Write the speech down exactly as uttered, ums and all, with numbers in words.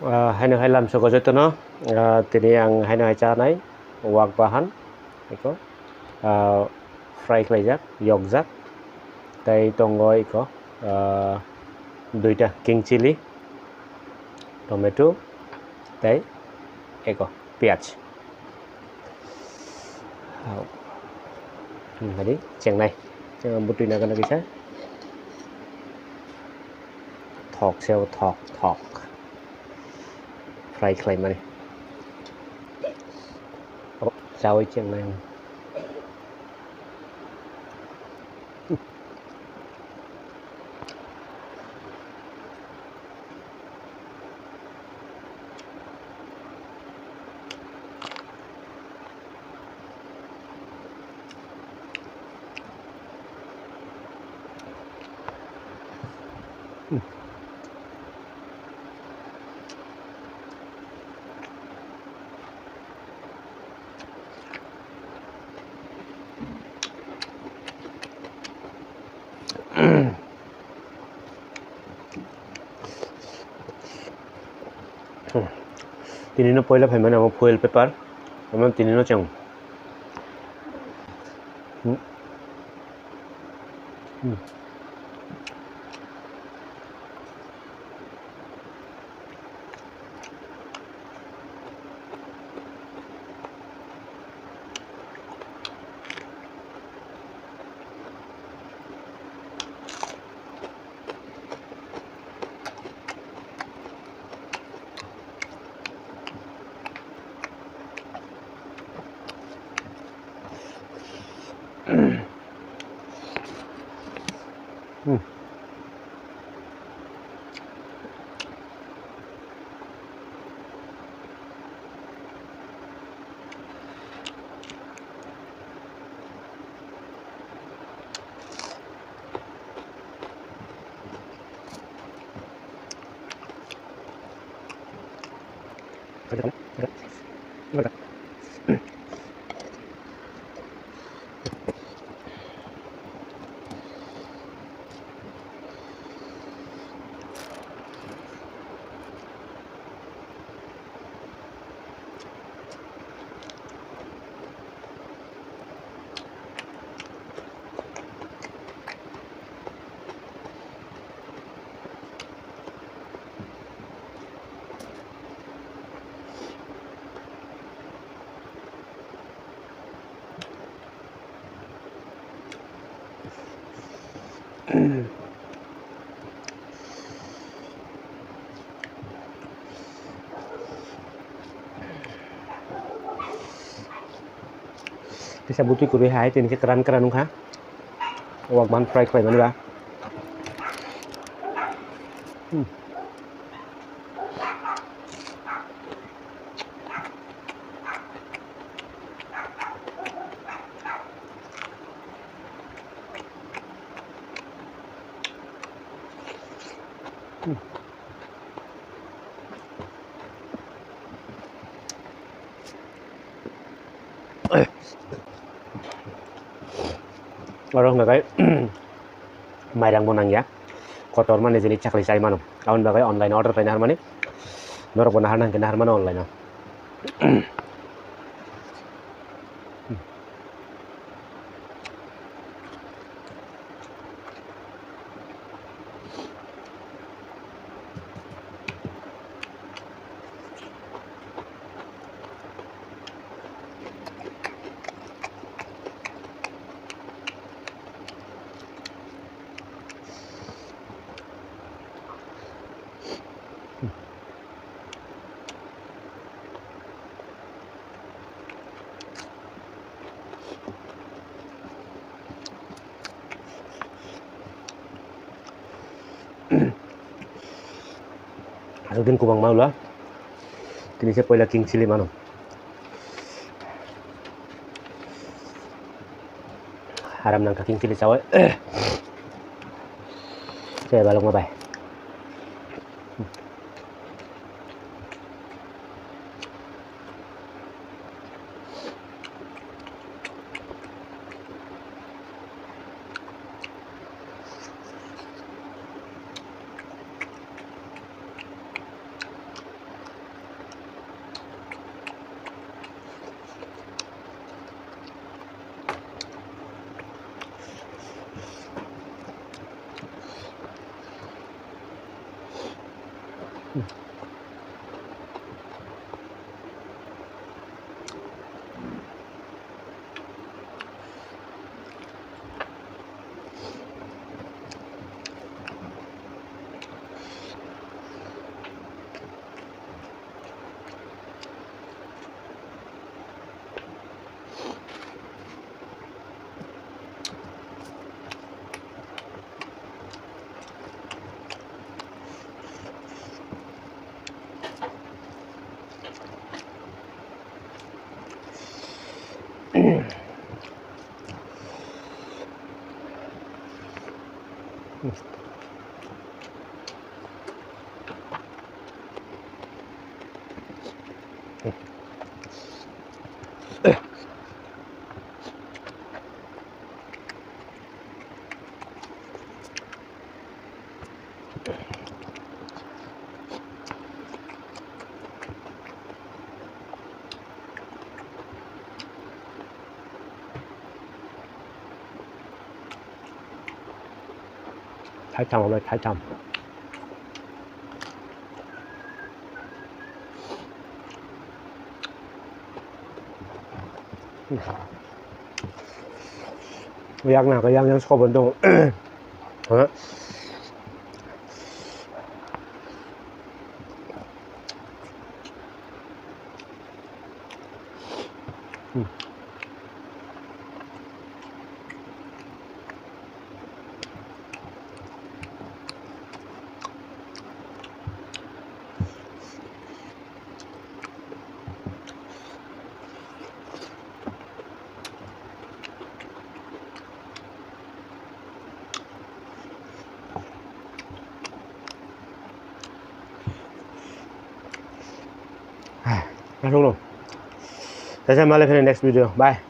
Ah, haino hai lamsogo jotono, ah, tini ang haino hai chanai wak bahan, eko, ah, fry khlaijak, yokjak, tei tongo eko, ah, duita king chili, tomato, tei eko, piyaj. Hau. Hmm, nadi, chengnai. Chengnai butui nagana kisa. Thok se o, thok, thok. Fry khlaimani. Oh, chawi chengnai. Tini no poila phaimani amo foil paper, amo tini no chwng. Hmm. Hmm. Hmm. Kisa butui kwrwi hai, tini khe kwran kwran wngkha. Wak ban fry khlai mani ba. Hmm. Oro hwnkha khe mairang bo nangya, kotor mani jini chakli chai mano, aboni bagwi online order khlaina harmani, norok bo naharna hwnkhe naharmano online o. Aswk din kwbangma wla, tini se poila king chili mano. Haram nangkha king chili chawi. Se balokma bai. Thaitham, omo thaitham. Yak na, yak yang sobo dong. Ha? Aswkno. Tei sa malai phai next video. Bye.